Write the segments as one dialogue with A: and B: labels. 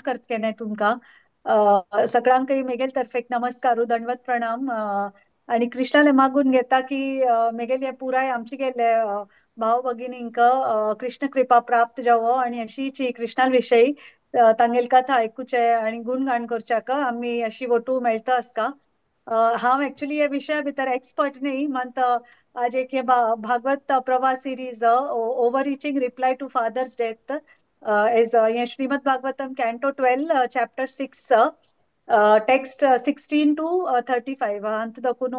A: करतलें तुमकां. सगळ्यांकय मेगेल तर्फेक नमस्कार, दंडवत प्रणाम आणि कृष्णाले मागून घेता की मेगेल हे पुराय आमचे गेल्ले भाव भगिनींक कृष्ण कृपा प्राप्त जावो आणि अशीच कृष्णा विषयी तांगेल कथा आयकुचे आणि गुणगान करच्याक आमी अशी वटू मेळटा आसका. हांव एक्चुअली ह्या विशया भितर एक्सपर्ट न्ही, मात आज एक हे भागवत प्रवाह series, overreaching reply to father's death, is हे Shrimad Bhagavatam canto 12 chapter 6, text 16 to 35 अंत दाखवून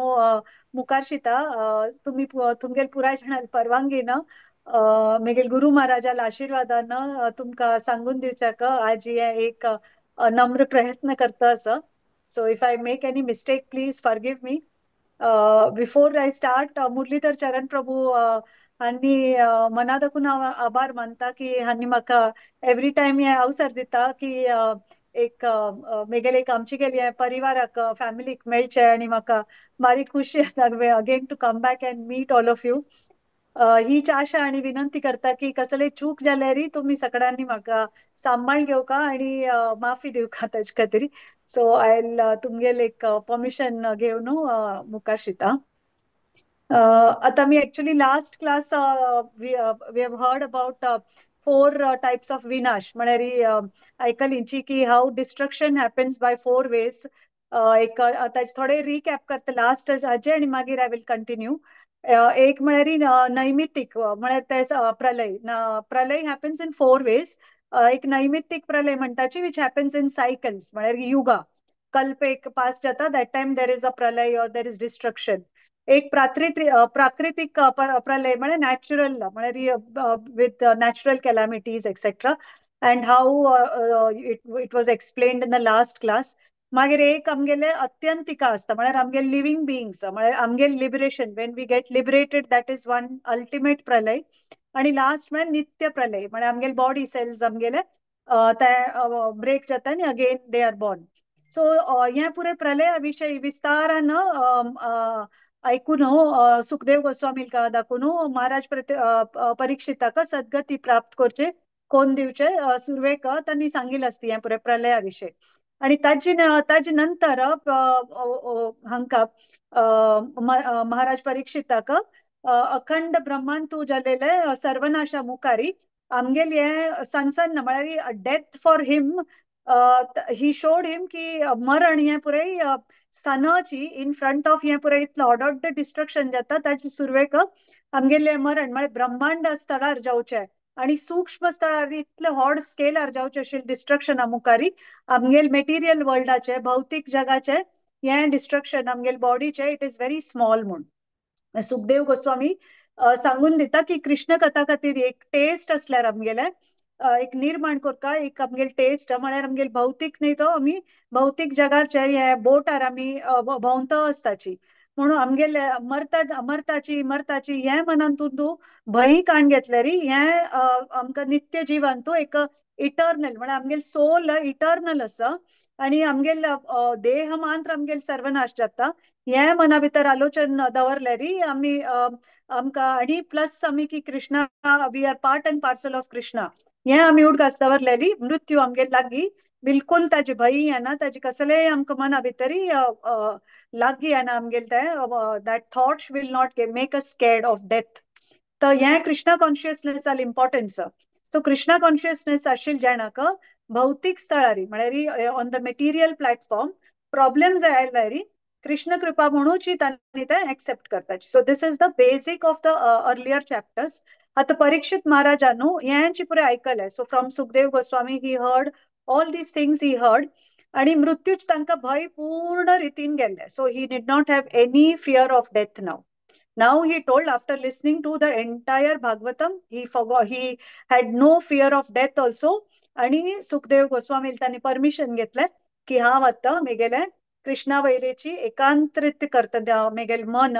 A: मुखार शिता. तुम्ही तुमगेल पुराय जाणां परवानगीन मेगेल गुरु महाराजाला आशीर्वादान तुमकां सांगून दिवच्याक आज हे एक नम्र प्रयत्न करता आसा. So if I make any mistake, please forgive me. Before I start, Muralidhar Charan Prabhu हांणी मना दाखून हांव आभार मानता की हांणी म्हाका एवरी टायम हे अवसर दिता की एक मेगेले एक आमची गेली परिवाराक, फॅमिलीक मेळचे आनी म्हाका बारीक खुशी जाता again to come back and meet all of you. हीच आशा आणि विनंती करता की कसले चूक जाल्यार तुमी सगळ्यांनी म्हाका सांबाळ घेवका आणि माफी दिवका ताजे खातीर. सो I तुमगेले एक परमिशन घेवन मुखार शिता. आता मी actually last class we have heard about four types of विनाश, म्हळ्यार आयकलींची की how destruction happens by four ways. एक ताचे थोडे रिकॅप करता लास्ट हाजे आनी मागीर I will continue. एक म्हळ्यार नैमित्तीक, म्हळ्यार ते प्रलय. प्रलय हॅपन्स इन फोर वेज. एक नैमित्तीक प्रलय म्हणटाची, which happens in cycles, म्हळ्यार युगा कल्प एक पास जाता, that time there is a pralaya or there is destruction. एक प्राकृतिक प्रलय म्हळ्यार नॅचरल, म्हळ्यार with natural calamities etcetera, and how it was explained in the last class. मागीर एक आमगेले अत्यंतिका आसता, म्हळ्यार आमगेले लिव्हिंग बिंग्स, म्हळ्यार आमगेले liberation, when we get liberated, that is one ultimate प्रलय. आणि लास्ट म्हळ्यार नित्य प्रलय, म्हळ्यार आमगेले बॉडी सेल्स आमगेले ते ब्रेक जाता आनी again they are born. So हें पुराय प्रलया विशयी विस्तारान आयकून सुखदेव गोस्वामी दाखोवन महाराज परीक्षिताक सद्गती प्राप्त करचे कोण दिवचे सुरवेक तांणी सांगिल्लें आसता हें पुराय प्रलया विशय. आणि ताजे ताजे नंतर हांका महाराज परीक्षिताक अखंड ब्रह्मांतू जालेले सर्वनाशा मुखारी आमगेले हे सनसन, म्हळ्यार death for him, he showed him की मरण हें पुराय सनाची इन फ्रंट ऑफ हें पुराय इतलो ऑर्डर्ड डिस्ट्रक्शन जाता, ताचे सुरवेक आमगेले मरण म्हळ्यार ब्रह्मांड स्थळार जावचें आणि सूक्ष्म स्थळार इतले व्हड स्केलार जावचे आशिल्ले डिस्ट्रक्शना मुखारी आमगेल मेटिरियल वर्ल्डाचे, भौतीक जगाचे हें डिस्ट्रक्शन आमगेल बॉडीचे, it is very small म्हूण सुखदेव गोस्वामी सांगून दिता की कृष्ण कथा खातीर एक टेस्ट असल्यार आमगेले एक निर्माण करता एक आमगेल टेस्ट, म्हळ्यार आमगेल भौतीक न्ही तो आमी भौतीक जगाचे हे बोटार आमी भोंवता आसताची, म्हणून आमगेले मरता मरताची मरताची हे मनान तूं भंय काण घेतल्यारी हे आमकां नित्य जिवन तूं एक इटर्नल, म्हळ्यार आमगेल सोल इटर्नल आसा आणि आमगेल देह मात्र आमगेल सर्वनाश जाता, हे मना भितर आलोचन दवरल्यारी आमी आमकां आणि प्लस आमी की Krishna, we are part and parcel of Krishna, हे आमी उडगास दवरल्यारी मृत्यू आमगेल लागीं बिलकुल ताजी भंय येना, ताजी कसलेय आमकां मना भितरी लागीं येना आमगेल ते, that thoughts will not make us scared of death. तर हें Krishna consciousness importance. So Krishna consciousness आशिल्ले जाणाक भौतीक स्थळारी, म्हळ्यार on the material platform problems आयल्यारी Krishna कृपा म्हणून तांणी ते एक्सेप्ट करतात. So this is the basic of the earlier chapters. आता परीक्षित महाराजानू हेंची पुरें आयकलें. So from Sukhdev Goswami he heard all these things, he heard आणि मृत्यूच तांकां भंय पूर्ण रितीन गेल्ले. So he did not have any fear of death now. Now he told, after listening to the entire Bhagavatam, he forgot, he had no fear of death also. आणि सुखदेव गोस्वामी त्यांनी permission घेतले की हांव आतां मेगेले कृष्णा वैरेची एकांत्रित करता मेगेल मन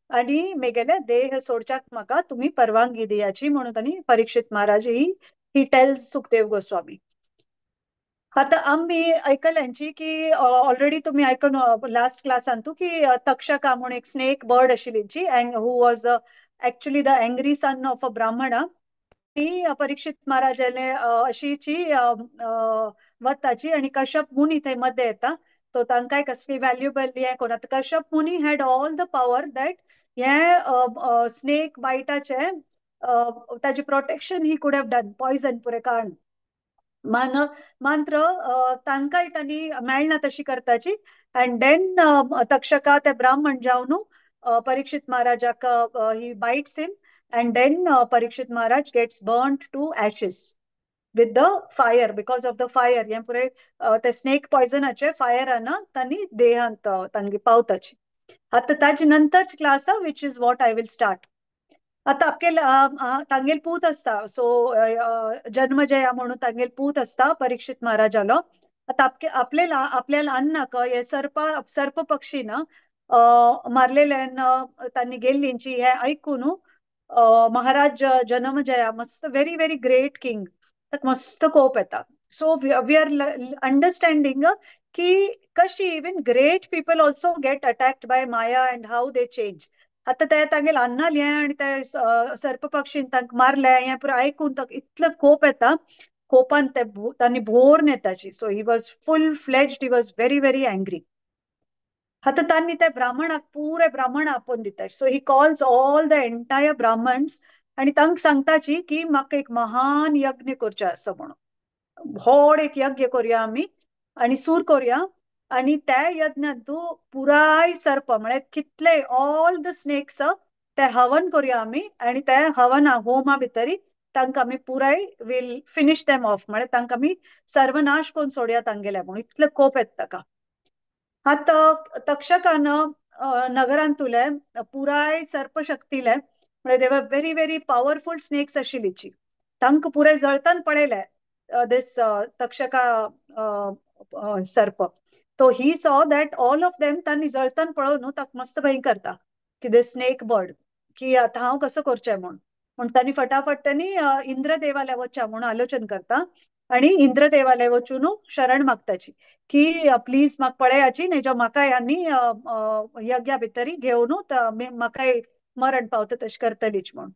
A: आणि मेगेले देह सोडच्याक म्हाका तुम्ही परवानगी दियाची म्हणून त्यांनी परीक्षित महाराज ही टेल्स सुखदेव गोस्वामी. आता आम्ही ऐकल्यांची की ऑलरेडी तुम्ही आयकून लास्ट क्लासान तूं की तक्षका म्हणून एक स्नेक बर्ड आशिल्ली, who was actually the angry son of a Brahmana. Parikshit महाराजाले अशीची वताची आणि कश्यप मुनी थंय मध्ये येता. तो तांकांय कसली व्हॅल्युएबल हें कोना. Kashyap Muni had all the power that हे स्नेक बायटाचे ताजे protection he could have done, poison पुरे कारण मान मात्र तांकांय तांणी मेळना तशी करताची. अँड then तक्षका ते ब्राह्मण जावन Parikshit महाराजाक he bites him and then Parikshit Maharaj gets burnt to ashes with the fire, because of the fire. हें पुरे ते स्नेक पॉयझनाचे फायरान तांणी देहांत तांगे पावताची. आतां ताजे नंतरची class which is what I will start. आतां आपकेल तांगेल पूत आसता, सो जन्मजया म्हणून तांगेल पूत आसता परीक्षित महाराजालो. आतां आपले आपल्या अन्नाक हे सर्प सर्प पक्षी ना मारलेल्यान तांणी गेल्लींची हे ऐकून महाराज जनमजया मस्त व्हेरी व्हेरी ग्रेट किंग, ताका मस्त कोप येता. सो we are understanding की कशी even great people also get attacked by maya and how they change. आतां ते तांगेल अन्नाल हें आनी ते सर्प पक्षीन तांकां मारले हें पुराय आयकून ताका इतलो कोप येता, कोपान ते तांणी भोर येताची. So he was full fledged, he was very very angry. आतां तांणी ते ब्राह्मणाक पुरे ब्राह्मण आपोवन दिता. So he calls all the entire Brahmans आनी तांकां सांगताची की म्हाका एक महान यज्ञ करचें आसा म्हणून, व्हड एक यज्ञ करुया आमी आनी सूर करुया आनी त्या यज्ञांत तूं पुराय सर्प म्हळ्यार कितले ऑल the snakes ते हवन करुया आमी आनी ते हवना होमा भितरी तांकां आमी पुराय will finish them of, म्हळ्यार तांकां आमी सर्वनाश करून सोडया तांगेले म्हणून. इतले कोप येता ताका. आतां तक्षकान नगरांतुले पुराय सर्पशक्तीले म्हळ्यार they were very very powerful snakes आशिल्लीची, तांकां पुराय जळतान पळयले दीस तक्षका सर्प. तो he saw that all of them तांणी जळतान पळोवन न्हू ताका मस्त भंय करता की the snake bird की आतां हांव कसो करचें म्हूण. म्हूण तांणी फटाफट तांणी इंद्रदेवाल्या वच्चा म्हणून आलोचन करता आनी इंद्रदेवाल्या वचून शरण मागताची की प्लीज म्हाका पळयाची न्ही जो म्हाका आनी यज्ञा भितरी घेवन म्हाका मरण पावता तशें करतलीच म्हूण.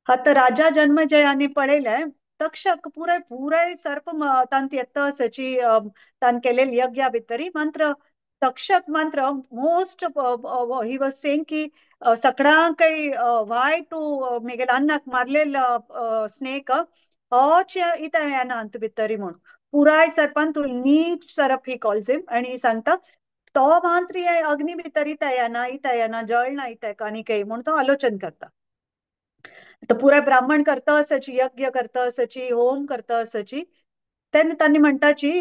A: आतां राजा जन्मजयानी पळयलें तक्षक पुराय पुराय सर्प तांत येता आसाची तान केलेले यज्ञा भितरी. मात्र तक्षक मात्र मोस्ट he was saying की सगळ्यांकय वाय टू मेगेल अन्नाक मारलेल स्नेक होच इता येना अंत भितरी म्हूण. पुराय सर्पान तूं नीच सर्प he calls हिम आनी सांगता तो मात्र अग्नी भितर इता येना इता येना जळना इता आनी काही म्हूण तो आलोचन करता. तर पुराय ब्राह्मण करता आसाची यज्ञ करता आसाची होम करता आसाची. तेन्ना तांणी म्हणटाची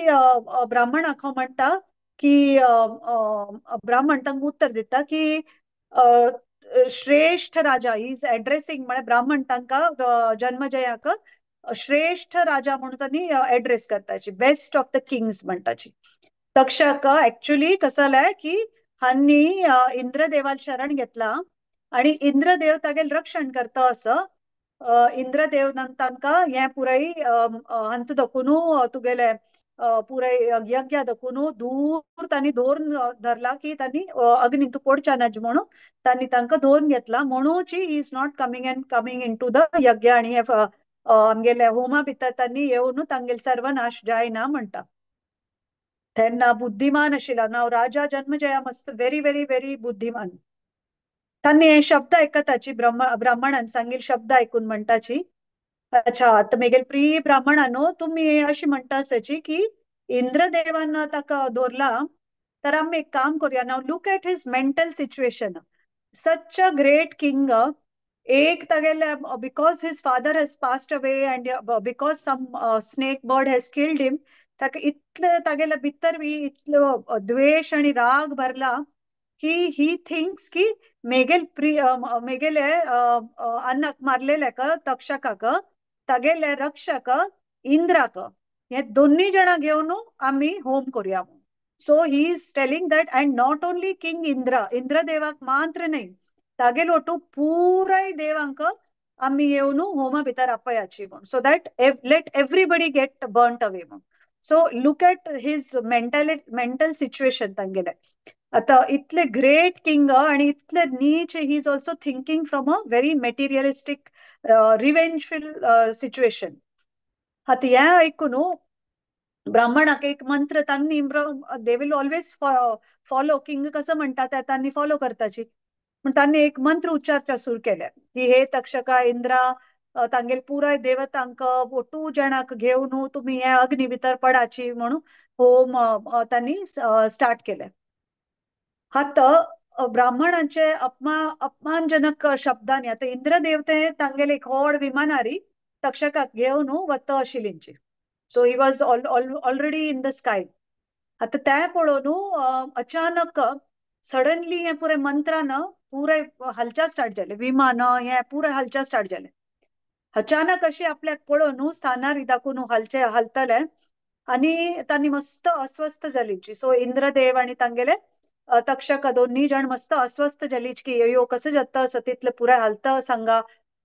A: ब्राह्मणाक हांव म्हणटा की ब्राह्मण तांकां उत्तर दिता की श्रेष्ठ राजा is addressing, म्हळ्यार ब्राह्मण तांकां जन्मजयाक श्रेष्ठ राजा म्हणून तांणी एड्रेस करताची, बेस्ट ऑफ the Kings म्हणटाची. तक्षक एक्चुअली कसं जालें की हांणी इंद्रदेवाल शरण घेतला आणि इंद्रदेव तागेल रक्षण करता असं. इंद्रदेव तांकां हें पुराय हंत दखून तुगेले पुराय यज्ञ दखून दूर तांणी धोरून धरला की तांणी अग्नी तूं पडच्या नाज म्हणून तांणी तांकां धोरून घेतला म्हणून he is not coming and coming in to the yajna आनी हे आमगेले होमा भितर तांणी येवन तांगेल सर्वनाश जायना म्हणटा. तेन्ना बुद्धिमान आशिल्ला नाव राजा जन्मजया मस्त व्हेरी व्हेरी व्हेरी बुद्धिमान. तांणी हे शब्द आयकताची ब्राह्मणान सांगील शब्द आयकून म्हणटाची अच्छा आतां मेगेल प्रिय ब्राह्मणानो तुमी अशी म्हणटा आसाची की इंद्रदेवान ताका दवरला तर आमी एक काम करुया. Now look at his mental situation, such a great king, एक तागेले because his father has passed away and because some snake bird has killed him, ताका इतले तागेले भितर बी इतलो द्वेश आनी राग भरला की he thinks की मेगेल प्रिय मेगेले अन्नाक मारलेले तक्षकाक तागेले रक्षक इंद्राक हे दोन्ही जाणां घेवन आमी होम करुया. So he is telling that and not only king Indra, इंद्रदेवाक मात्र न्हय तागेलो ओटू पुराय देवांक आमी येवन होमा भितर आपयाची म्हूण, so that let everybody get burnt away म्हूण. So look at his mental situation तांगेले. आता इतले ग्रेट किंग आणि इतले नीच, he is also thinking from a very materialistic revengeful situation. आता हें आयकून ब्राह्मणाक एक मंत्र तांणी, they will always follow king कसं म्हणटा ते तांणी फॉलो करताची. पण तांणी एक मंत्र उच्चारच्या सुरू केले की हे तक्षका इंद्रा, तांगेल पुराय देवतांक ओटू जणांक घेवन तुम्ही हे अग्नी भितर पडाची म्हणून होम तांणी स्टार्ट केले. आतां ब्राह्मणांचे अपमानजनक शब्दांनी आतां इंद्रदेव ते तांगेले एक व्हड विमानारी तक्षकाक घेवन वता आशिल्लींची. So he was already in the sky. आतां तें पळोवन अचानक सडनली हे पुराय मंत्रान पुराय हालचा स्टार्ट जाले, विमान हे पुराय हालचा स्टार्ट जाले. अचानक अशी आपल्याक पळोवन स्थानार दाखोवन हालचे हालतले आनी तांणी मस्त अस्वस्थ जालीची. सो इंद्रदेव आनी तांगेले तक्षक दोन्ही जण मस्त अस्वस्थ जालीच की यो कसं जाता असं तितले पुराय हालता सांगा.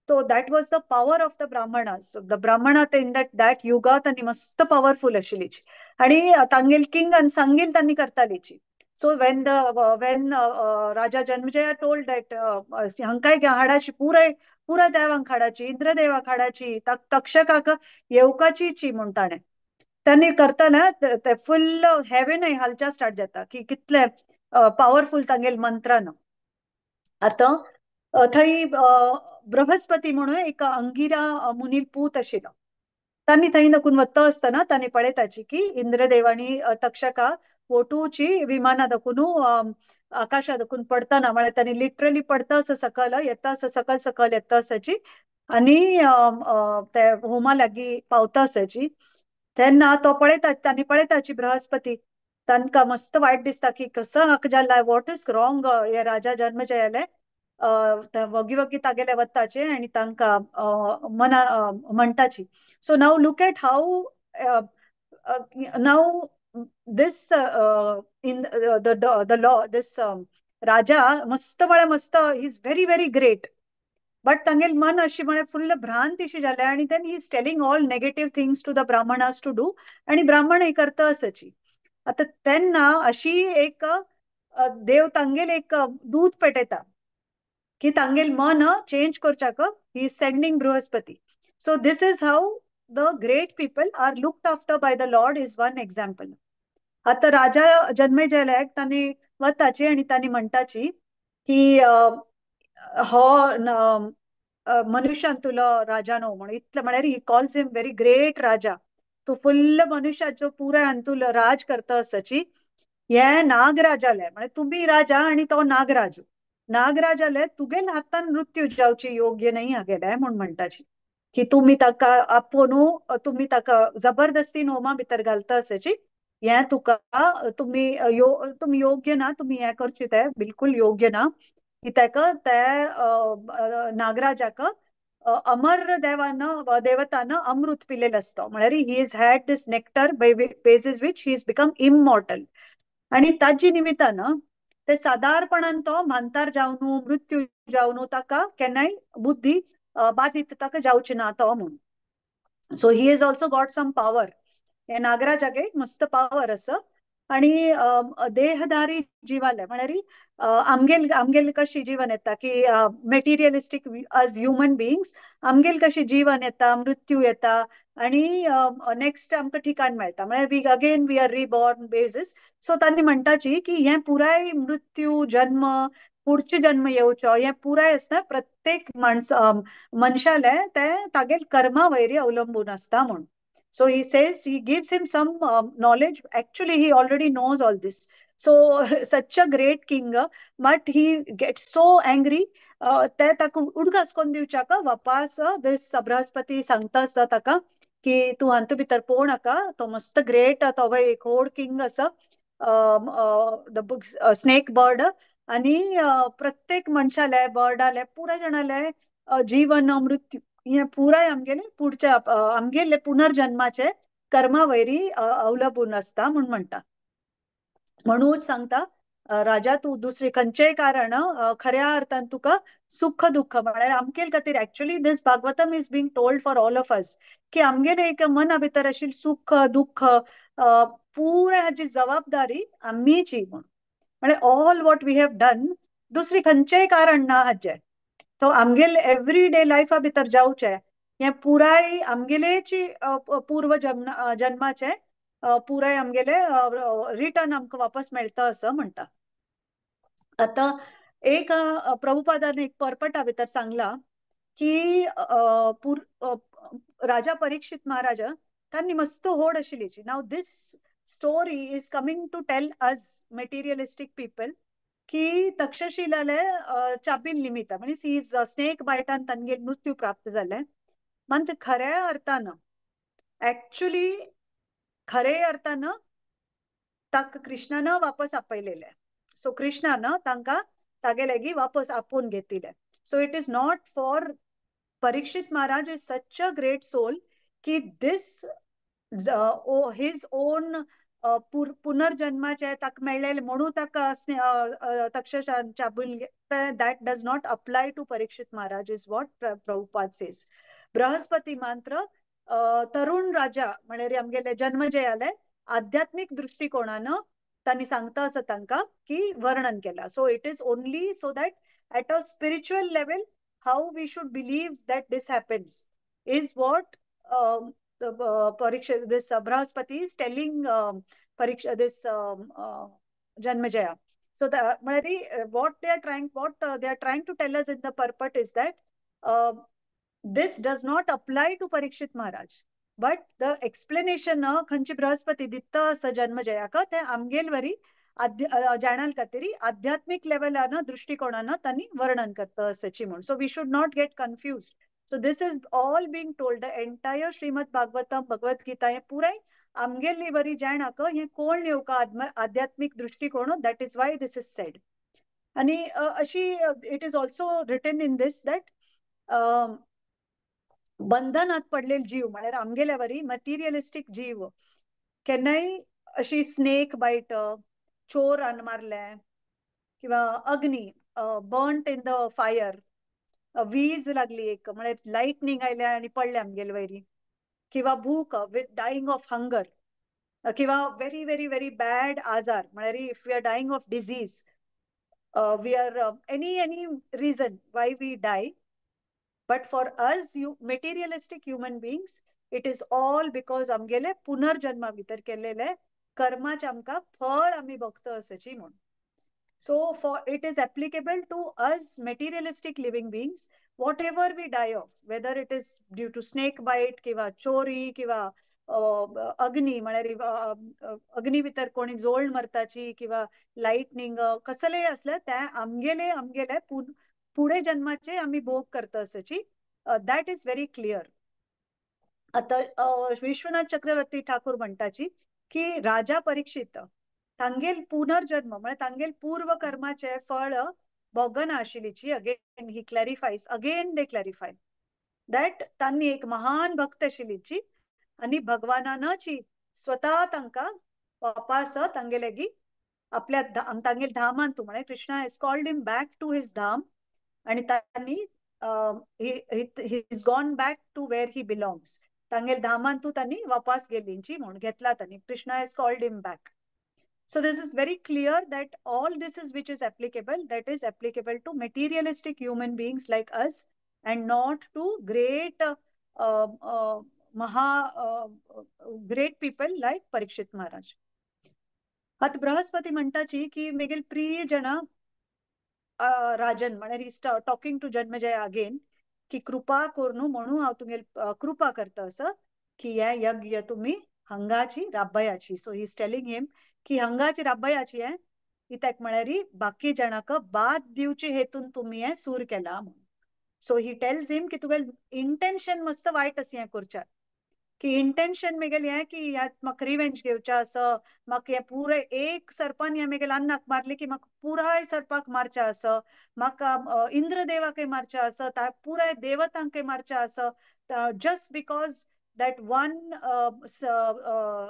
A: So that was the power of the Brahmanas. So the Brahmana in that Yuga तांणी मस्त पॉवरफुल आशिल्लीची आनी तांगेल किंग आनी सांगील तांणी करतालीची. So when Raja Janmejaya told that हांकांय हाडाची पुराय पुरा देवांक हाडाची, इंद्रदेवाक हाडाची, तक्षकाक येवकाचीची म्हूण ताणें तांणी करतना ते फुल्ल हेवेनय हालचा स्टार्ट जाता की कितले पावरफुल तांगेल मंत्रान. आतां थंय बृहस्पती म्हणून एक अंगिरा मुनील पूत आशिल्लो. तांणी थंय नकून वता आसतना तांणी पळयताची की इंद्रदेवानी तक्षका ओटूची विमाना दाखून आकाशा दाखून पडताना, म्हळ्यार तांणी लिटरली पडता असं सकल येता असं सकल सकल येता आसाची आनी ते होमा लागीं पावता आसाची. तेन्ना तो पळयता, तांणी पळयताची बृहस्पती, तांकां मस्त वायट दिसता की कसं हाका जाला, what is wrong हे राजा जन्मजयाले. वगी वगी तागेले वताचे आनी तांकां मना म्हणटाची. So now look at how now this in the law this राजा मस्त म्हळ्यार मस्त, he is very very great, but तांगेल मन अशी म्हळ्यार फुल्ल भ्रांत अशी जाल्या आनी then he is telling all negative things to the Brahmanas to do आनी ब्राह्मण हे करता आसाची. आतां तेन्ना अशी एक देव तांगेल एक दूत पेटयता की तांगेल मन चेंज करच्याक, he is sending Brihaspati. So this is how the great people are looked after by the lord is one example. आतां राजा जन्मेजयाक तांणी वताची आनी तांणी म्हणटाची की हो मनुष्यान तुलो राजा न्हू म्हणून, इतले म्हळ्यार he calls him very great राजा, तूं फुल्ल मनुष्याचो पुराय अंतुलो राज करता आसाची. हे नागराजाले म्हळ्यार तुमी राजा आनी तो नागराजू, नागराजाले तुगेल हातान मृत्यू जावची योग्य न्हय हागेले म्हूण म्हणटाची की तुमी ताका आपोवन तुमी ताका जबरदस्तीन होमा भितर घालता आसाची, हें तुका तुमी तुमी योग्य ना, तुमी हें करचे तें बिलकुल योग्य ना. की ताका ते नागराजाक अमर देवान देवतान अमृत पिलेलं आसता, म्हळ्यार he is had this nectar by basis which he is become immortal. आनी ताजी निमित्तान ते सादारणपणान तो म्हांतार जावन मृत्यू जावन ताका केन्नाय बुद्धी बाधित ताका जावची ना तो म्हणून. So he is also got some power. हे नागराजाक एक मस्त पावर आसा. आणि देहधारी जीवाले म्हळ्यार आमगेल आमगेल कशी जीवन येता की मेटिरियलिस्टीक एज ह्युमन बिंग्स आमगेल कशी जीवन येता, मृत्यू येता आणि नेक्स्ट आमकां ठिकाण मेळटा, म्हळ्यार we again we are reborn basis. So तांणी म्हणटाची की हें पुराय मृत्यू जन्म पुढचे जन्म येवचो हें पुराय आसता प्रत्येक माणस मनशाले ते तागेल कर्मा वयरी अवलंबून आसता म्हणून. So he says, he gives him some knowledge. Actually, he already knows all this. So such a great king, but he gets so angry. ते ताका उडगास कोन्न दिवच्याक वापास this Brihaspati सांगता आसता ताका की तूं हातूंत भितर पळोवं नाका, तो मस्त ग्रेट, तो एक व्हड किंग आसा, the snake bird, आनी प्रत्येक मनशाले बर्डाले पुराय जाणाले जीवन मृत्यू हें पुराय आमगेले पुढच्या आमगेले पुनर्जन्माचे कर्मा वयरी अवलंबून आसता म्हूण म्हणटा. म्हणूच सांगता राजा तूं दुसरे खंयचेय कारण खऱ्या अर्थान तुका सुख दुःख म्हळ्यार आमगेल खातीर actually this Bhagavatam is being told for all of us की आमगेले एक मना भितर आशिल्लें सुख दुःख पुराय हाची जबाबदारी आमीची म्हूण. म्हणजे all what we have done, दुसरी खंयचेय कारण ना हाचें. तो आमगेले एवरीडे लायफा भितर जावचें हें पुराय आमगेलेची पूर्व जन्माचें पुराय आमगेले रिटर्न आमकां वापस मेळटा असं म्हणटा. आतां एक प्रभुपादान एक परपटा भितर सांगला की राजा परीक्षित महाराज तांणी मस्त होड आशिल्ली. Now this story is coming to tell us materialistic people की तक्षशिलाले चाबीन निमित्त म्हणजे he is snake बायटान तांगेर मृत्यू प्राप्त जाले. मात खऱ्या अर्थानं ऍक्च्युली खरे अर्थानं ताका कृष्णानं वापस आपयलेले. सो कृष्णानं तांकां तागे वापस आपोवन घेतिले. So it is not for Parikshit Maharaj is such a great soul की this his own पुनर्जन्माचे ताका मेळ्ळेले म्हणून ताका तक्षशान चाबून that does not apply to Parikshit Maharaj is what Prabhupada says. Brihaspati मंत्र तरुण राजा म्हळ्यार आमगेले जन्मजयाले आध्यात्मिक दृष्टिकोणानं तांणी सांगता असं तांकां की वर्णन केला. So it is only so that at a spiritual level how we should believe that this happens is what Pariksha this Brihaspati is telling Pariksha this Janmejaya. So the म्हळ्यार what they are trying to tell us in the purport is that this does not apply to Parikshit Maharaj, but the explanation खंयची बृहस्पती दित्त असं जन्मजयाक ते आमगेल वरी जाणाल खातीर आध्यात्मिक लेवलान दृष्टिकोणान तांणी वर्णन करता असाची म्हूण. So we should not get confuse. So this is all being told, the entire Shrimad Bhagavatam, Bhagavad Gita हे पुराय आमगेली वरी जाणाक हे कोण येवका आध्यात्मिक दृष्टिकोण, that is why this is said. आणि अशी it is also written in this that बंधनात पडलेले जीव म्हळ्यार आमगेल्या वरी मटेरियलिस्टीक जीव केन्नाय अशी स्नेक बायट, चोरान मारले किंवा अग्नी, बर्न्ट इन the fire, वीज लागली एक म्हळ्यार लाइटनिंग आयल्या आनी पडले आमगेले वयरी, किंवा भूक विथ डायिंग ऑफ हंगर, किंवा व्हेरी व्हेरी व्हेरी बॅड आजार म्हळ्यार if we are dying of disease, we are any reason why we die. But for us you materialistic human beings it is all because आमगेले पुनर्जन्मा भितर केलेले कर्माचे आमकां फळ आमी भोगता असाची म्हूण. So for it is applicable to us materialistic living beings, whatever we die of, whether it is due to snake bite किंवा चोरी किंवा अग्नी म्हळ्यार अग्नी भितर कोणी जोळ मरताची किंवा लाइटनिंग, कसलेय असले त्या आमगेले आमगेले पुढे जन्माचे आमी भोग करता असाची, that is very clear. आता विश्वनाथ चक्रवर्ती ठाकूर म्हणटाची की राजा परीक्षित तांगेल पुनर्जन्म म्हळ्यार तांगेल पूर्व कर्माचे फळ भोगना आशिल्लीची. Again he clarifies, again they clarify that तांणी एक महान भक्त आशिल्लीची आनी भगवानानची स्वतः तांकां वापास तांगेलेगी आपल्या तांगेल धामांत, म्हळ्यार Krishna has called him back to his dham आणि तांणी he is gone back to where he belongs. तांगेल धामांतू तांणी वापास गेल्लींची म्हूण घेतला तांणी, Krishna has called him back. So this is very clear that all this is which is applicable, that is applicable to materialistic human beings like us and not to great great people like Parikshit Maharaj. आता बृहस्पती म्हणटाची की मेगेल प्रिय जना राजन, म्हळ्यार he talking to Janmejaya again की कृपा करून म्हणून हांव तुगेल कृपा करता असं की हे यज्ञ तुम्ही हंगाची राबयाची. So he is telling him की हंगाची राबयाची हे कित्याक म्हळ्यार बाकी जणांक बाद दिवचे हेतून तुम्ही हे सूर केला म्हणून. सो he tells हिम की तुगेल इंटेन्शन मस्त वायट आसा हें करच्याक, की इंटेन्शन मेगेल हें की ह्या म्हाका रिवेंज घेवचें आसा, म्हाका हें पुराय एक सर्पान हें मेगेल अन्नाक मारली की म्हाका पुराय सर्पाक मारचें आसा, म्हाका इंद्रदेवाकय मारचें आसा, पुराय देवतांकय मारचें आसा, just because that one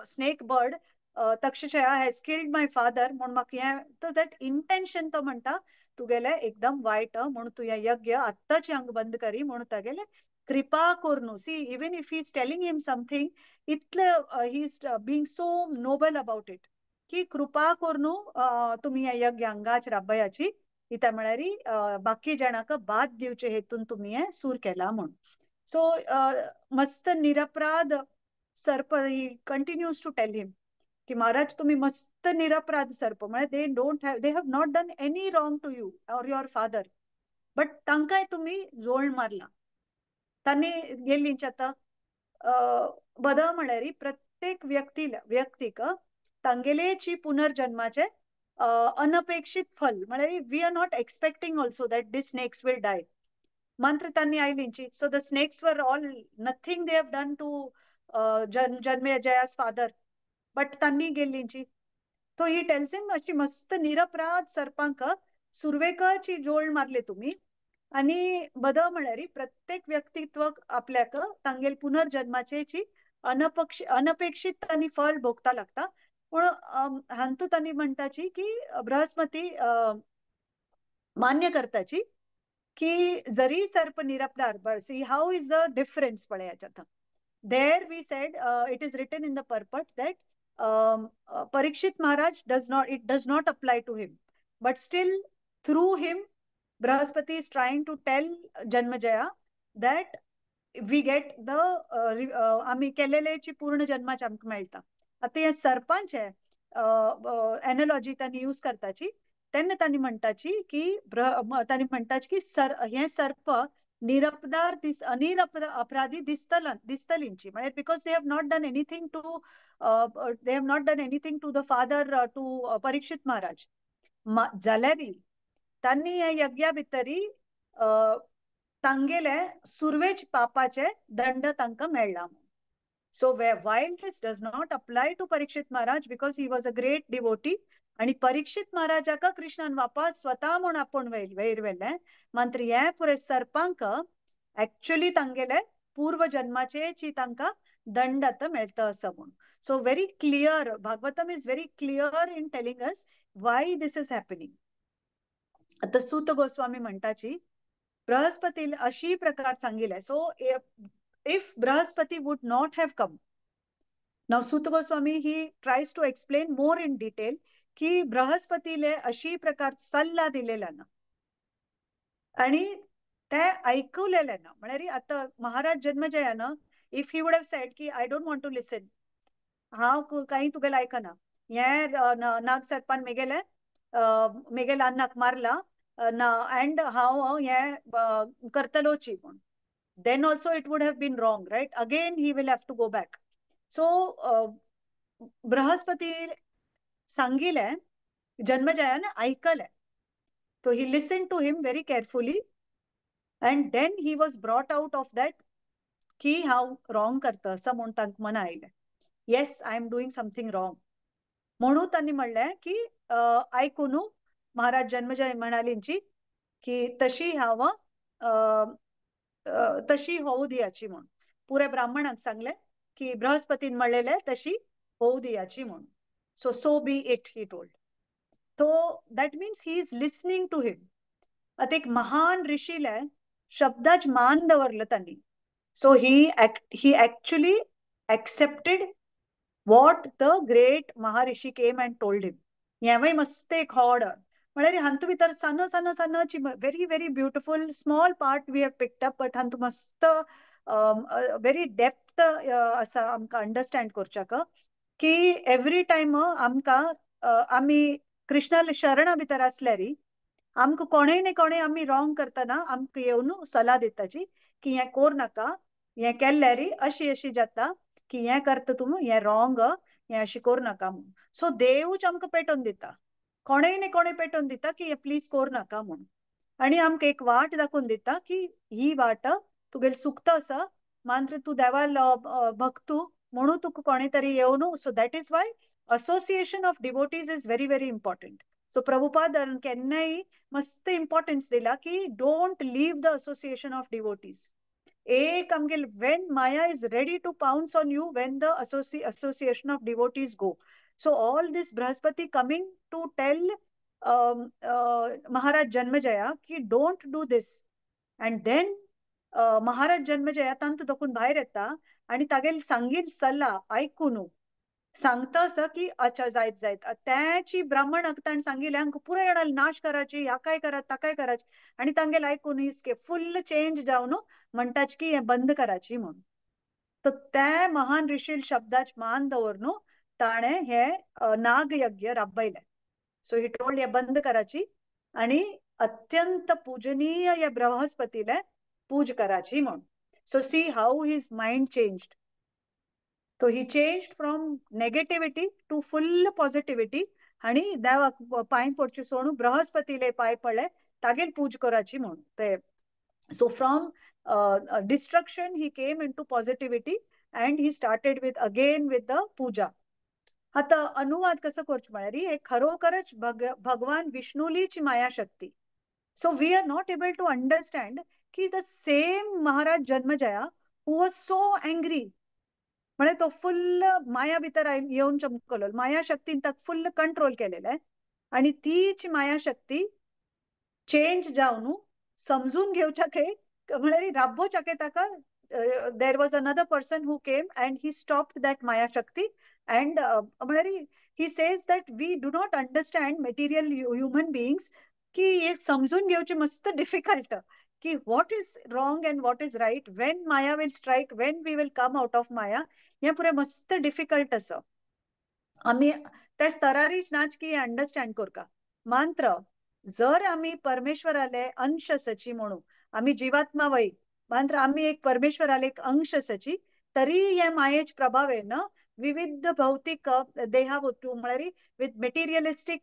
A: snake bird Takshashila has killed my father म्हणून म्हाका हें, तर that intention तो म्हणटा तुगेलें एकदम वायट म्हणून तूं हें यज्ञ आत्ताच हांगा बंद करी म्हणून तागेलें कृपा करून. See, even if he is telling him something, इतले he is being so noble about it. की कृपा करून तुमी हे यज्ञ हांगाच राबयाची, कित्या म्हळ्यार बाकी जाणांक बाद दिवचे हेतून तुमी हे सूर केला म्हूण. सो मस्त निरपराध सर्प, he continues to tell him की महाराज तुम्ही मस्त निरपराध सर्प, म्हळ्यार they don't have, they have not done any wrong to you or your father, but तांकांय तुमी जोळ मारला. तांणी गेल्लींच आतां बद म्हळ्यार प्रत्येक व्यक्तीला व्यक्तीक तांगेलेची पुनर्जन्माचे अनपेक्षित फल, म्हळ्यार we are not expecting also that this snakes will die, मंत्र तांणी आयलींची. So the snakes were all nothing they have done to Janamejaya's father, but तांणी गेल्लींची. तो ही टेल्स हिम अशी मस्त निरपराध सर्पांक सुर्वेकाची जोळ मारले तुम्ही, आणि बद म्हळ्यार प्रत्येक व्यक्तित्व आपल्याक तांगेल पुनर्जन्माचेची अनपेक्षित तांणी फल भोगता लागता. पूण हांतू तांणी म्हणटाची की बृहस्पती मान्य करताची की जरी सर्प निरपराध, see how is the difference पळयाच्या. There we said it is written in the purport that Parikshit Maharaj does not, it does not apply to him, but still through him Brihaspati is trying to tell Janmejaya that we get the आमी केलेलेची पूर्ण जन्माच आमकां मेळटा. आतां हे सर्पांचे analogy तांणी use करताची, तेन्ना तांणी म्हणटाची की तांणी म्हणटाची की सर हे सर्प निरपदार दिस अनिरप अपराधी दिसतला दिसतलींची, म्हळ्यार because they have not done anything to they have not done anything to the father, to Parikshit Maharaj. जाल्यारी तांणी ह्या यज्ञा भितरी तांगेले सुरवेच पापाचे दंड तांकां मेळ्ळा. So while this does not apply to Parikshit Maharaj because he was a great devotee, आणि परीक्षित महाराजाक कृष्णान वापस स्वतः म्हूण आपोवन वयर व्हेलें, मात्र हे पुरे सर्पांक एक्चुअली तांगेले पूर्व जन्माचे तांकां दंड आतां मेळटा असो म्हूण. So very clear, Bhagavatam is very clear in telling us why this is happening. आतां सूत गोस्वामी म्हणटाची बृहस्पती अशी प्रकार सांगिल्ले. So if Brihaspati would not have come, now Suta Goswami he tries to explain more in detail की बृहस्पतीले अशी प्रकार सल्ला दिलेला ना आणि ते ऐकवलेले ना, म्हळ्यार आतां Maharaj जन्मजयान if he would have said की I don't want to listen, हांव काही तुगेलें आयकना, हे नागसर्पान मेगेले मेगेले अन्नाक मारला ना अँड हांव हे करतलोची म्हूण, then also it would have been wrong, right? Again he will have to go back. So Brihaspati सांगिले जन्मजयान ऐकले, तो he listened to him very carefully and then he was brought out of that की हांव wrong करता असं म्हूण तांकां मना आयलें, yes I am doing something wrong म्हणून तांणी म्हणलें की आयकून महाराज जन्मजय म्हणालींची की तशी हांव तशी होऊ दियाची म्हणून. पुरे ब्राह्मणाक सांगले की बृहस्पतीन म्हणलेले तशी होऊ दियाची म्हणून. So so be it he told. तो that means he is listening to him. आता एक महान ऋषीले शब्दाच मान दवरलं त्यांनी. So he actually accepted what the great Maharishi came and told him. हेंवूय मस्त एक हॉड म्हळ्यार हातूंत भितर सान सान सानची very very beautiful small part we have picked up, but हातूंत मस्त व्हेरी डेप्थ आसा आमकां अंडरस्टँड करच्याक की एवरी टायम आमकां आमी कृष्णाले शरणा भितर आसल्यारी आमकां कोणेय न्ही कोणेय आमी रॉंग करतना आमकां येवन सलाह दिताची की हें कोर नाका, हें केल्ल्यारी अशी अशी जाता की हें करता तूं, हें रॉंग, हें अशें कोर नाका म्हूण. सो देवूच आमकां पेटोवन दिता, कोणेय न्ही कोणेय पेटोवन दिता की हें प्लीज कोर नाका म्हूण, आनी आमकां एक वाट दाखोवन दिता की ही वाट तुगेली चुकता आसा, मात्र तूं देवाल भक्तू म्हणून तुका कोणी तरी येवन. So that is why association of devotees is very very important. So Prabhupada केन्नाय मस्त इम्पॉर्टन्स दिला की don't leave the association of devotees. एक आमगेल when Maya is ready to pounce on you when the association of devotees go. So all this Brihaspati coming to tell Maharaj Janmejaya की don't do this, and then Maharaj Janmejaya तांतू दोकून भायर येता आनी तागेल सांगील सल्ला आयकून सांगता असं की अच्छा जायत जायत त्याची ब्राह्मण ताणें सांगिल्लें आमकां पुराय जाणां नाश कराची, ह्या काय करात ताकाय कराची, आनी तांगेले आयकून इसके फुल्ल चेंज जावन म्हणटाच की हें बंद कराची म्हणून. तर त्या महान ऋषील शब्दाच मान दवरून ताणें हे नागयज्ञ राबयलें. सो he told हे बंद कराची आणि अत्यंत पूजनीय या बृहस्पतीला पूज कराची म्हणून. So see how his mind changed. So he changed from negativity to full positivity आणि देवाक पांय पडचे सोडून बृहस्पतीले पाय पडले तागेल पूज कराची म्हणून ते. So from destruction he came into positivity and he started with again with the puja. आता अनुवाद कसं करचें म्हळ्यार हे खरोखरच भगवान विष्णुलीच मायाशक्ती. So we are not able to understand की the same Maharaj Janmejaya who was so angry, म्हणजे तो फुल्ल माया भितर येवन चमकलो, मायाशक्तीन ताका फुल्ल कंट्रोल केलेलं आहे आणि तीच मायाशक्ती चेंज जावन समजून घेवच्या म्हळ्यार राबोवच्या ताका. There was another person who came and he stopped that Maya Shakti and म्हळ्यार he says that we do not understand material human beings की हे समजून घेवचे मस्त डिफिकल्ट की what is wrong and what is right, when Maya will strike, when we will come out of Maya, हे पुरें मस्त difficult आसा. आमी त्या स्तरारीच नाच की अंडरस्टँड करका. मात्र जर आमी परमेश्वराले अंश आसाची म्हणून आमी जिवात्मा वय, मात्र आमी एक परमेश्वराले एक अंश आसाची, तरी हे मायेच प्रभाव आहे ना विविध भौतिक देहावतू म्हळ्यार with materialistic,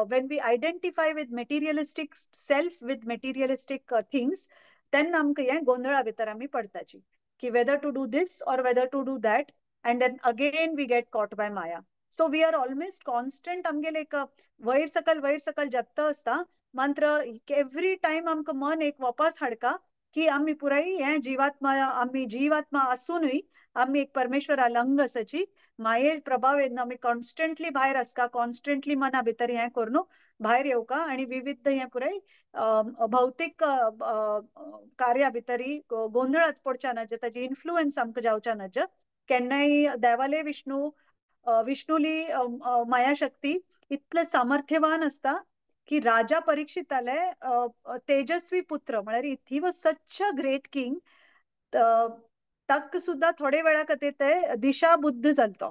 A: when we identify with materialistic self with materialistic things, तेन्ना आमकां हें गोंदळा भितर आमी पडटाची की whether to do this or whether to do that, and then again we get caught by Maya. So we are almost constant आमगेले एक वयर सकल जाता आसता, मात्र एवरी टायम आमकां मन एक वापस हाडका की आमी पुराय हें जिवात्मा, आमी जिवात्मा आसूनय आमी एक परमेश्वराले अंग आसाची, माये प्रभाव येवन आमी कॉन्स्टंटली भायर आसका, कॉन्स्टंटली मना भितर हें करून भायर येवका आणि विविध हें पुराय भौतीक कार्या भितरी गोंदळात पडच्या नाज, ताजी इन्फ्लुएन्स आमकां जावच्या नाज. केन्नाय देवाले विष्णू विष्णुली मायाशक्ती इतले सामर्थ्यवान आसता की राजा परीक्षिताले तेजस्वी पुत्र म्हळ्यार he was such a great king, ताका सुद्धा थोडे वेळा खातीर ते दिशा बुद्ध जालो.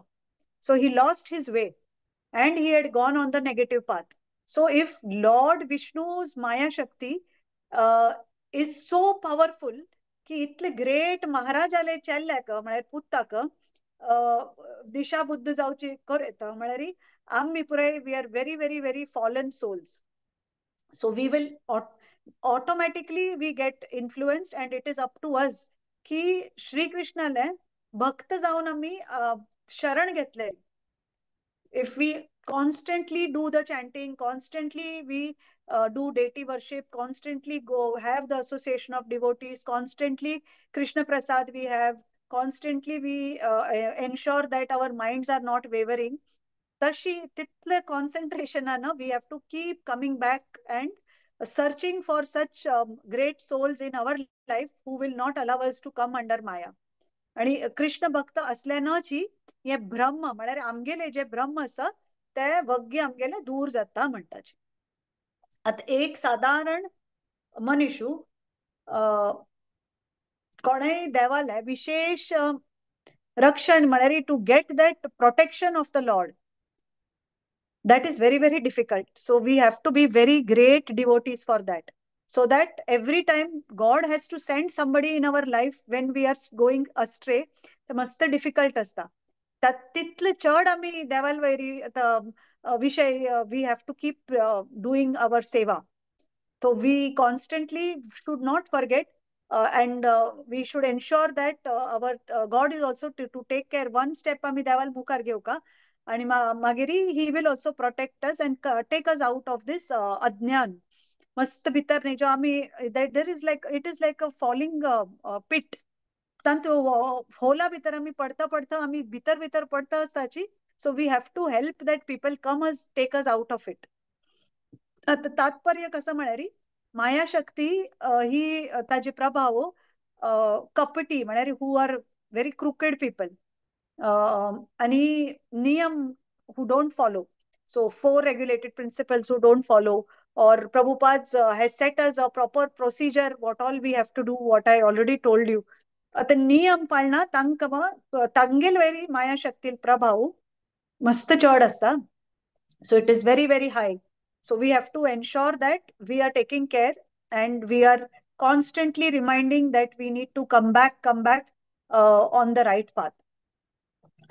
A: So he lost his way and he had gone on the negative path. So if Lord Vishnu's Mayashakti is so powerful की इतले ग्रेट महाराजाले चेल्ल्याक म्हळ्यार पुताक दिशा बुद्ध जावची कर येता, म्हळ्यार आमी पुराय we are very very very fallen souls. So we will automatically we get influenced and it is up to us की श्रीकृष्णाले भक्त जावन आमी शरण घेतले. If we constantly do the chanting, constantly we do deity worship, constantly go have the association of devotees, constantly Krishna Prasad we have, constantly we ensure that our minds are not wavering. तशी तितले कॉन्सन्ट्रेशनान we have to keep coming back and searching for such great souls in our life who will not allow us to come under Maya. आणि कृष्ण भक्त असल्यानच हे ब्रह्म म्हळ्यार आमगेले जे ब्रह्म आसा ते वग्य आमगेले दूर जाता म्हणटाचे. आतां एक सादारण मनीशू कोणेय देवाले विशेष रक्षण म्हळ्यार to get that protection of the Lord, that is very very difficult. So we have to be very great devotees for that, so that every time God has to send somebody in our life when we are going astray, ते मस्त difficult आसता. तितले चड आमी देवाल vary विशय we have to keep doing our seva. So we constantly should not forget and we should ensure that our God is also to take care. One step आमी देवाल मुखार घेवका आणि मागीर he will also protect us and take us out of this अज्ञान. मस्त भितर न्ही जो आमी there is like it is like a falling pit, तांतू होला भितर आमी पडता पडता आमी भितर भितर पडता आसताची. So we have to help that people come us take us out of it. आतां तात्पर्य कसं म्हळ्यार मायाशक्ती ही ताजे प्रभाव कपटी म्हळ्यार who are very crooked people, आणि नियम who don't follow, so four regulated principles who don't follow, or Prabhupada has set us a proper procedure what all we have to do, what I already told you. आता नियम पाळना तांकां तांगेल वयरी माया शक्ती प्रभाव मस्त चड आसता. So it is very very high. So we have to ensure that we are taking care and we are constantly reminding that we need to come back on the right path.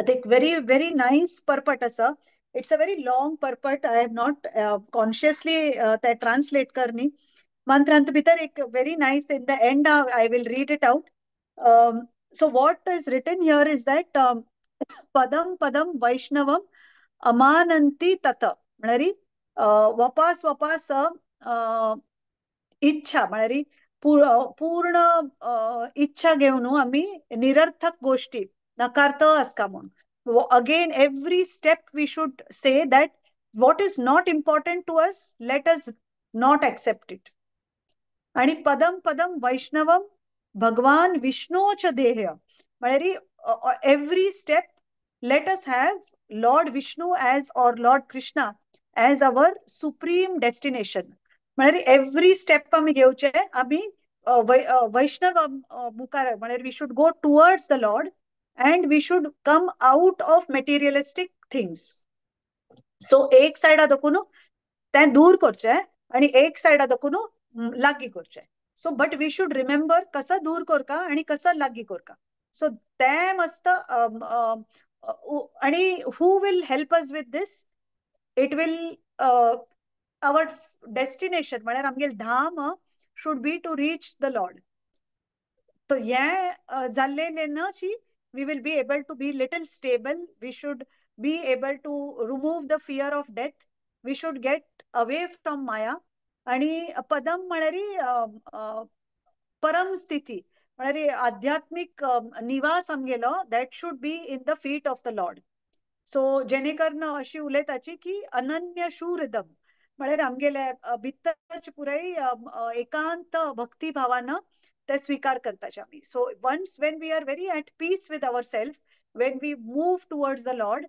A: आता एक very very nice purport आसा. It's a very long purport. I have not consciously ते translate करनी. मंत्रांत भितर एक very nice in the end I will read it out. So what is written here is that पदम पदम वैष्णवम अमानंती तत, म्हळ्यार वापास वापास इच्छा म्हळ्यार पूर्ण इच्छा घेवन आमी निरर्थक गोष्टी नकारत आसका म्हणून. Again every step we should say that what is not important to us, let us not accept it. आणि पदम पदम वैष्णवम भगवान विष्णोच देह, म्हळ्यार every step let us have Lord Vishnu as or Lord Krishna as our supreme destination. म्हळ्यार every step आमी घेवचे आमी वैष्णव मुखार, म्हळ्यार we should go towards the Lord and we should come out of materialistic things. So एक सायडा दाखून तें दूर करचें आणि एक सायडा दाखून लागीं करचें. So but we should remember कसं दूर करका आणि कसं लागीं करका. सो तें मस्त. आणि who will help us with this? It will our destination म्हळ्यार आमगेल धाम should be to reach the Lord. तो हें जाल्लें ना शी we will be able to be little stable. We should be able to remove the fear of death. We should get away from Maya. आणि पदम म्हळ्यार परम स्थिती, म्हळ्यार आध्यात्मिक निवास आमगेलो, that should be in the feet of the Lord. So जेणेकरून अशी उलयताची की अनन्य शूरदम, म्हळ्यार आमगेले भितरचे पुराय एकांत भक्ती भावान ते स्वीकार करताचे आमी. So once when we are very at peace with our self, when we move towards the Lord,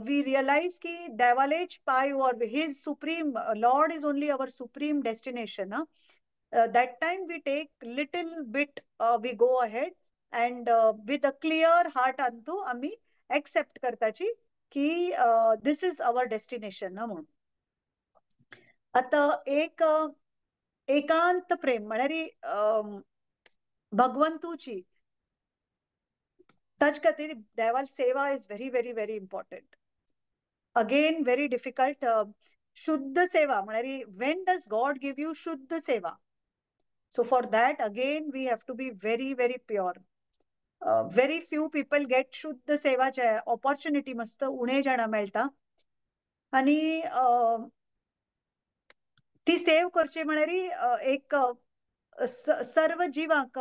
A: we realize की देवालेच पाय or his supreme Lord is only our supreme destination. That time we take little bit, we go ahead and with a clear heart Antu आमी accept करताची की this is our destination म्हणून. आता एक एकांत प्रेम म्हळ्यार भगवंतूची ताचे खातीर देवाल सेवा is very very very important. Again very difficult. शुद्ध सेवा म्हळ्यार when does God give you शुद्ध सेवा? So for that again we have to be very very pure. Very few people get शुद्ध सेवाचे ऑपॉर्च्युनिटी मस्त उणे जाणां मेळटा. आनी ती सेव करची म्हळ्यार एक सर्व जिवांक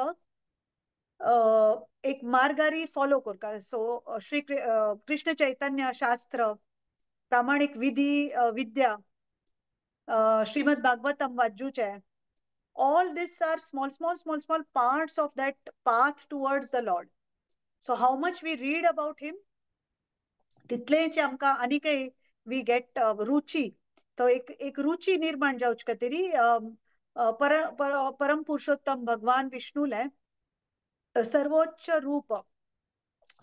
A: एक मार्गारी फॉलो करका. सो श्री कृष्ण चैतन्य शास्त्र, प्रामाणिक विधी विद्या, Shrimad Bhagavatam वाचूचे, all these are small small small small parts of that path towards the Lord. So how much we read about him, तितलेंच आमकां आनीकय we get रुची. तो एक एक रुची निर्माण जावचे खातीर पर पर परम पुरुषोत्तम भगवान विष्णूले सर्वोच्च रूप.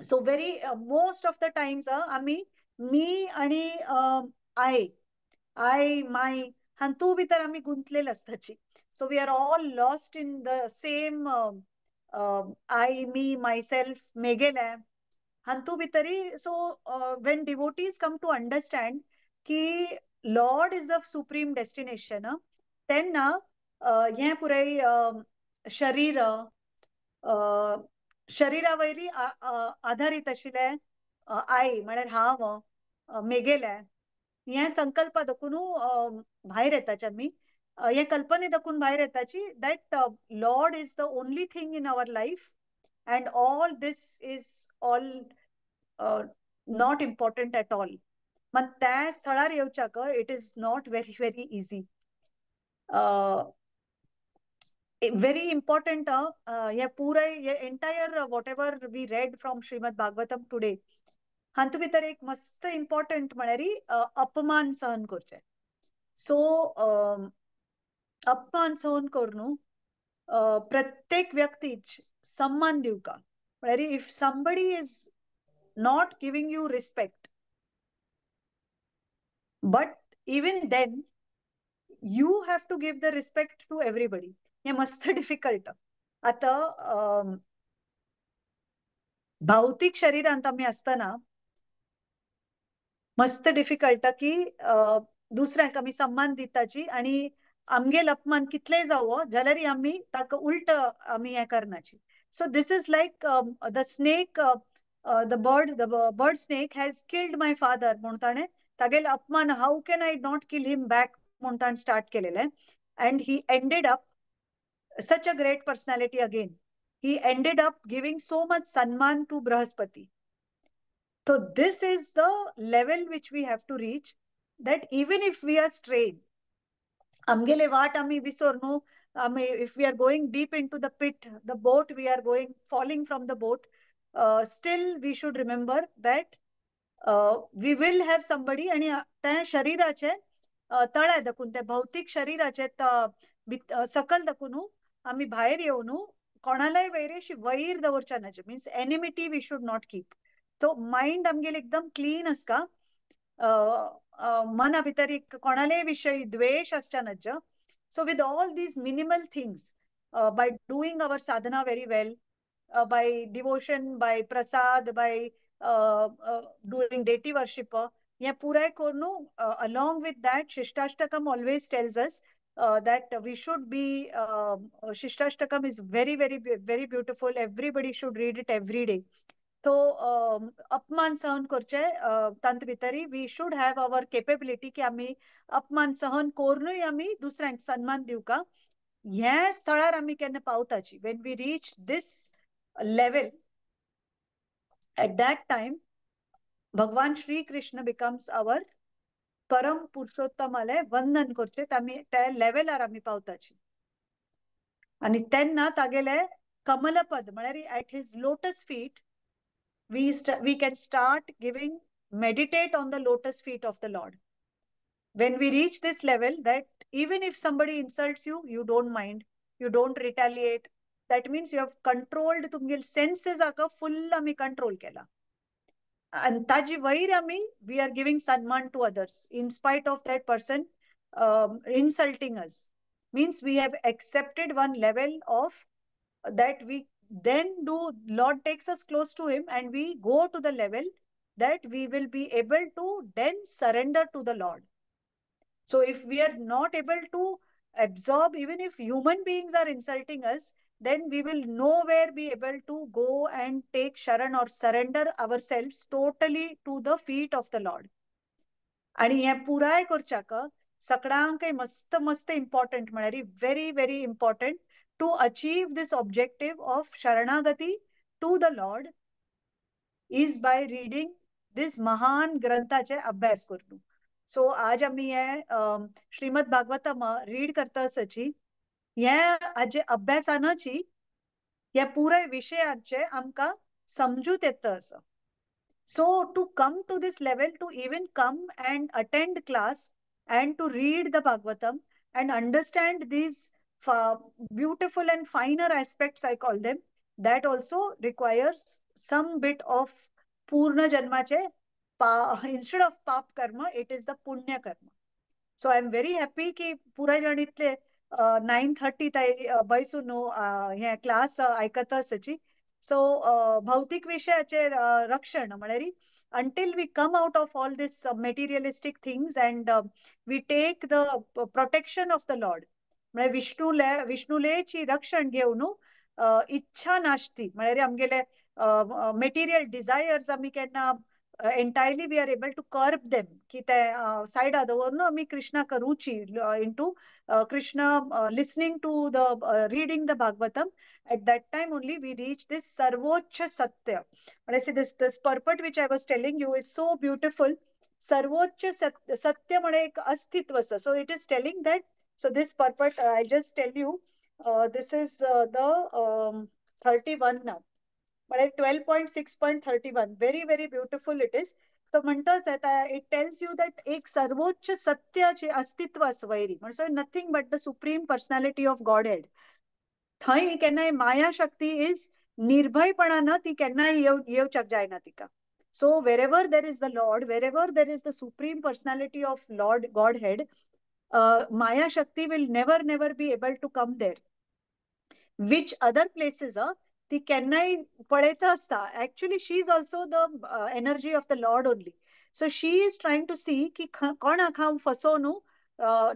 A: So very most of the times आमी मी आणि I I my हातूंत भितर आमी गुंतलेले आसताची. So we are all lost in the same I, me, myself, मेगेले हातूंत भितरी. So when devotees come to understand की Lord is the supreme destination, तेन्ना हें पुराय शरीर शरीरा वयरी आधारीत आशिल्लें I म्हळ्यार हांव मेगेलें हें संकल्प दाखोवन भायर येताचे आमी, हे कल्पने दाखोवन भायर येताची that Lord is the only thing in our life and all this is all not important at all. मग त्या स्थळार येवच्याक it is not very very easy. Very important हे पुराय हे entire whatever we read from Shrimad Bhagavatam today, हातूंत भितर एक मस्त important म्हळ्यार अपमान सहन करचें. सो अपमान सहन करून प्रत्येक व्यक्तीच सम्मान दिवका. म्हळ्यार if somebody is not giving you respect, but even then you have to give the respect to everybody. हें मस्त डिफिकल्ट. आतां भौतीक शरीरांत आमी आसतना मस्त डिफिकल्ट की दुसऱ्यांक आमी सम्मान दिताची आनी आमगेल अपमान कितलेय जावो जाल्यारय आमी ताका उल्ट आमी हें करनाची. So this is like the snake, the bird snake has killed my father म्हणून ताणें तागेले अपमान, how can I not kill him back म्हणून ताणें स्टार्ट केलेलें. And he ended up such a great personality again. He ended up giving so much सन्मान to Brihaspati. So this is the level which we have to reach, that even if we are straying, आमगेले वाट आमी विसर न्हू, आमी if we are going deep into the pit, the boat, we are going falling from the boat, still we should remember that we will have somebody. आनी त्या शरीराचे तळे दाखून, त्या भौतीक शरीराचे सकल दाखून आमी भायर येवन कोणालाय वैरेशी वैर दवरच्या नाचे, means enmity we should not keep. तो माइंड आमगेले एकदम क्लीन आसका, मना भितर एक कोणालेय विशय द्वेश आसच्या नाज्य. So with all these minimal things, by doing our Sadhana very well, by devotion, by Prasad, by doing deity worship, हें पुराय करून, along with that Shikshashtakam always tells us that we should be Shikshashtakam is very very very beautiful. Everybody should read it every day. तो अपमान सहन करचे तांत भितरी we should have our capability की आमी अपमान सहन करूनय आमी दुसऱ्यांक सन्मान दिवका. ह्या स्थळार आमी केन्ना पावताची, when we reach this level, at that time Bhagwan Shri Krishna becomes our परम पुरुषोत्तमाले वंदन करचे. आमी त्या लेवलार आमी पावताची आनी तेन्ना तागेले कमलपद म्हळ्यार at his lotus feet we can start giving, meditate on the lotus feet of the Lord. When we reach this level, that even if somebody insults you, you don't mind, you don't retaliate. That means you have controlled तुमगेल senses आका full आमी control केला. आणि ताजी वैर आमी we are giving सन्मान to others in spite of that person insulting us. Means we have accepted one level of that we then do, Lord takes us close to him and we go to the level that we will be able to then surrender to the Lord. So if we are not able to absorb, even if human beings are insulting us, then we will nowhere be able to go and take sharan or surrender ourselves totally to the feet of the Lord. आणि हे पुराय करच्याक सगळ्यांकय मस्त मस्त important म्हळ्यार very very important to achieve this objective of शरणागती to the Lord is by reading this महान ग्रंथाचे अभ्यास करून. सो आज आमी हे श्रीमद भागवतम रीड करता आसाची, हे हाजे अभ्यासानची हे पुराय विशयाचे आमकां समजूत येता आसा. So to come to this level, to even come and attend class and to read the Bhagavatam and understand these beautiful and finer aspects, I call them, that also requires some bit of पूर्ण जन्माचे instead of पाप कर्म, it is the पुण्य कर्म. So I am very happy की पुराय जण इतले 9:30 ताई बैसून हे क्लास आयकता आसाची. सो भौतीक विशयाचे रक्षण म्हळ्यार until we come out of all this materialistic things and we take the protection of the Lord, म्हळ्यार विष्णुले विष्णुलेची रक्षण घेवन इच्छा नासती, म्हळ्यार आमगेले मेटेरियल डिझायर्स आमी केन्ना entirely we are able to curb them की ते सायडा दवरून आमी कृष्णाक रुची into Krishna, listening to the reading the Bhagavatam, at that time only we reach this सर्वोच्च सत्य. म्हणजे this purport which I was telling you is so beautiful. सर्वोच्च सत्य म्हणे एक अस्तित्व आसा. So it is telling that, so this purport I just tell you, this is the 31 now. म्हळ्यार 12.6.31, very very beautiful it is. तो म्हणटाच येता, it tells you that एक सर्वोच्च सत्याचे अस्तित्व आसा वयरी, म्हणजे nothing but the supreme personality of Godhead. थंय केन्नाय माया शक्ती is निर्भयपणान ती केन्नाय येवच्याक जायना तिका. So wherever there is the Lord, wherever there is the supreme personality of Lord Godhead, Maya Shakti will never never be able to come there. Which other places ती केन्नाय पळयता आसता. Actually she is also the energy of the Lord only. So she is trying to see की कोणाक हांव फसोवन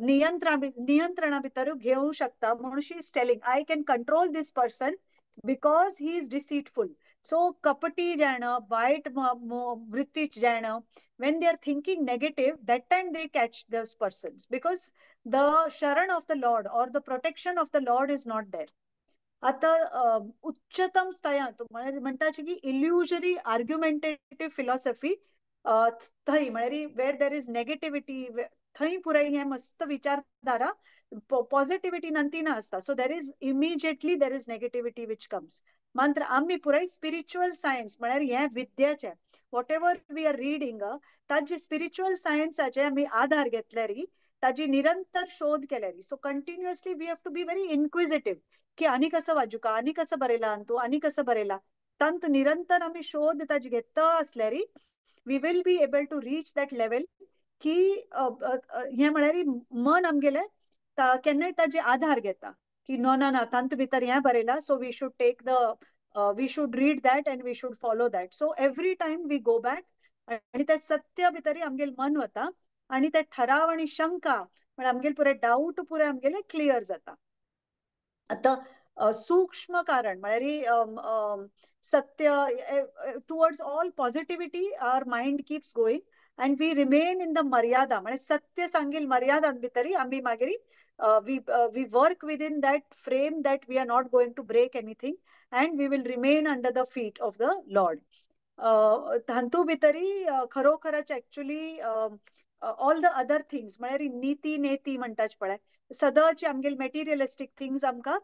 A: नियंत्रणा भितर घेवंक शकता, म्हणून she is telling I can control this person because he is deceitful. So कपटी जाणं, वाईट वृत्तीच जाणं, when they are thinking negative, that time they catch those persons because the sharan of the Lord or the protection of the Lord is not there. आता उच्चतम स्तयांत म्हणटाचे की इल्युजरी आर्ग्युमेंटेटिव्ह philosophy थंय, म्हळ्यार वेर there is negativity, थंय पुराय हे मस्त विचारधारा पॉझिटिव्हिटी नंती ना आसता. So there is immediately there is negativity which comes. मात्र आमी पुराय स्पिरिच्युअल सायन्स, म्हळ्यार हे विद्याचे whatever we are reading, ताजी स्पिरिच्युअल सायन्साचे आमी आधार घेतल्यारी, ताजी निरंतर शोध केल्यारी, so continuously we have to be very inquisitive की आनी कसं वाजूका, आनी कसं बरयला अंतू, आनी कसं बरयला, तांत निरंतर आमी शोध ताजी घेता असल्यारी we will be able to reach that level की हे म्हळ्यार मन आमगेले केन्नाय ताजे आधार घेता की नो ना ना, तांत भितर हें बरयला, so we should take the we should read that and we should follow that. So every time we go back आणि त्या सत्य भितरी आमगेले मन वता आणि ते ठराव आणि शंका म्हळ्यार आमगेले पुरे डाऊट पुरे आमगेले क्लियर जाता. आता सूक्ष्म कारण म्हळ्यार सत्य, towards all positivity our mind keeps going and we remain in the मर्यादा, म्हणजे सत्य सांगील मर्यादा भितरी आमी मागीर we work within that frame that we are not going to break anything and we will remain under the feet of the Lord. तांतू भितरी खरोखरच actually all the other things, म्हळ्यार नीती नेती म्हणटाच पळय, सदांच आमगेले मेटिरियलिस्टीक थिंग्स आमकां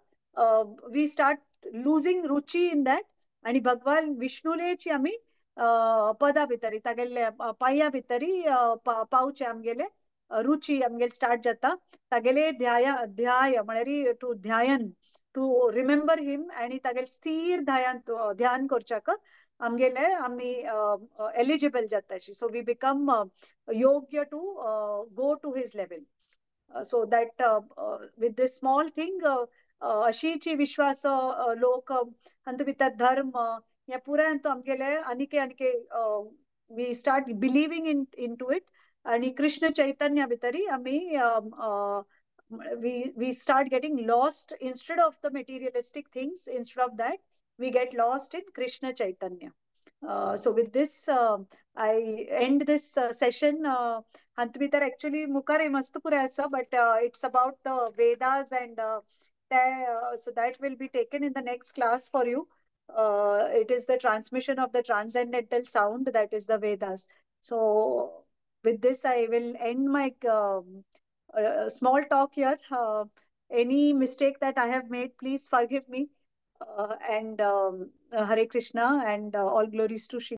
A: we start losing Ruchi in that. आणि भगवान विष्णुलेची आमी पदा भितरी, तागेले पांया भितरी पावचे आमगेले रुची आमगेले स्टार्ट जाता. तागेले ध्याय म्हळ्यार टू ध्यान, टू रिमेंबर हिम, आणि तागेले स्थिर ध्यान ध्यान करच्याक आमगेले आमी एलिजिबल जाता. सो we become योग्य to go to his level. So that with this small thing अशीची विश्वास लोक हातूंत भितर धर्म हे पुराय आमगेले आनीके आनीके we start believing into it. आणि कृष्ण चैतन्य भितरी आमी we start getting lost instead of the materialistic things. Instead of that we get lost in Krishna Chaitanya. So with this I end this session. हातूंत भितर एक्चुअली मुखार मस्त पुराय आसा, but it's about the Vedas and so that will be taken in the next class for you. It is the transmission of the transcendental sound, that is the Vedas. So with this, I will end my small talk here. Any mistake that I have made, please forgive me. And Hare Krishna and all glories to Shri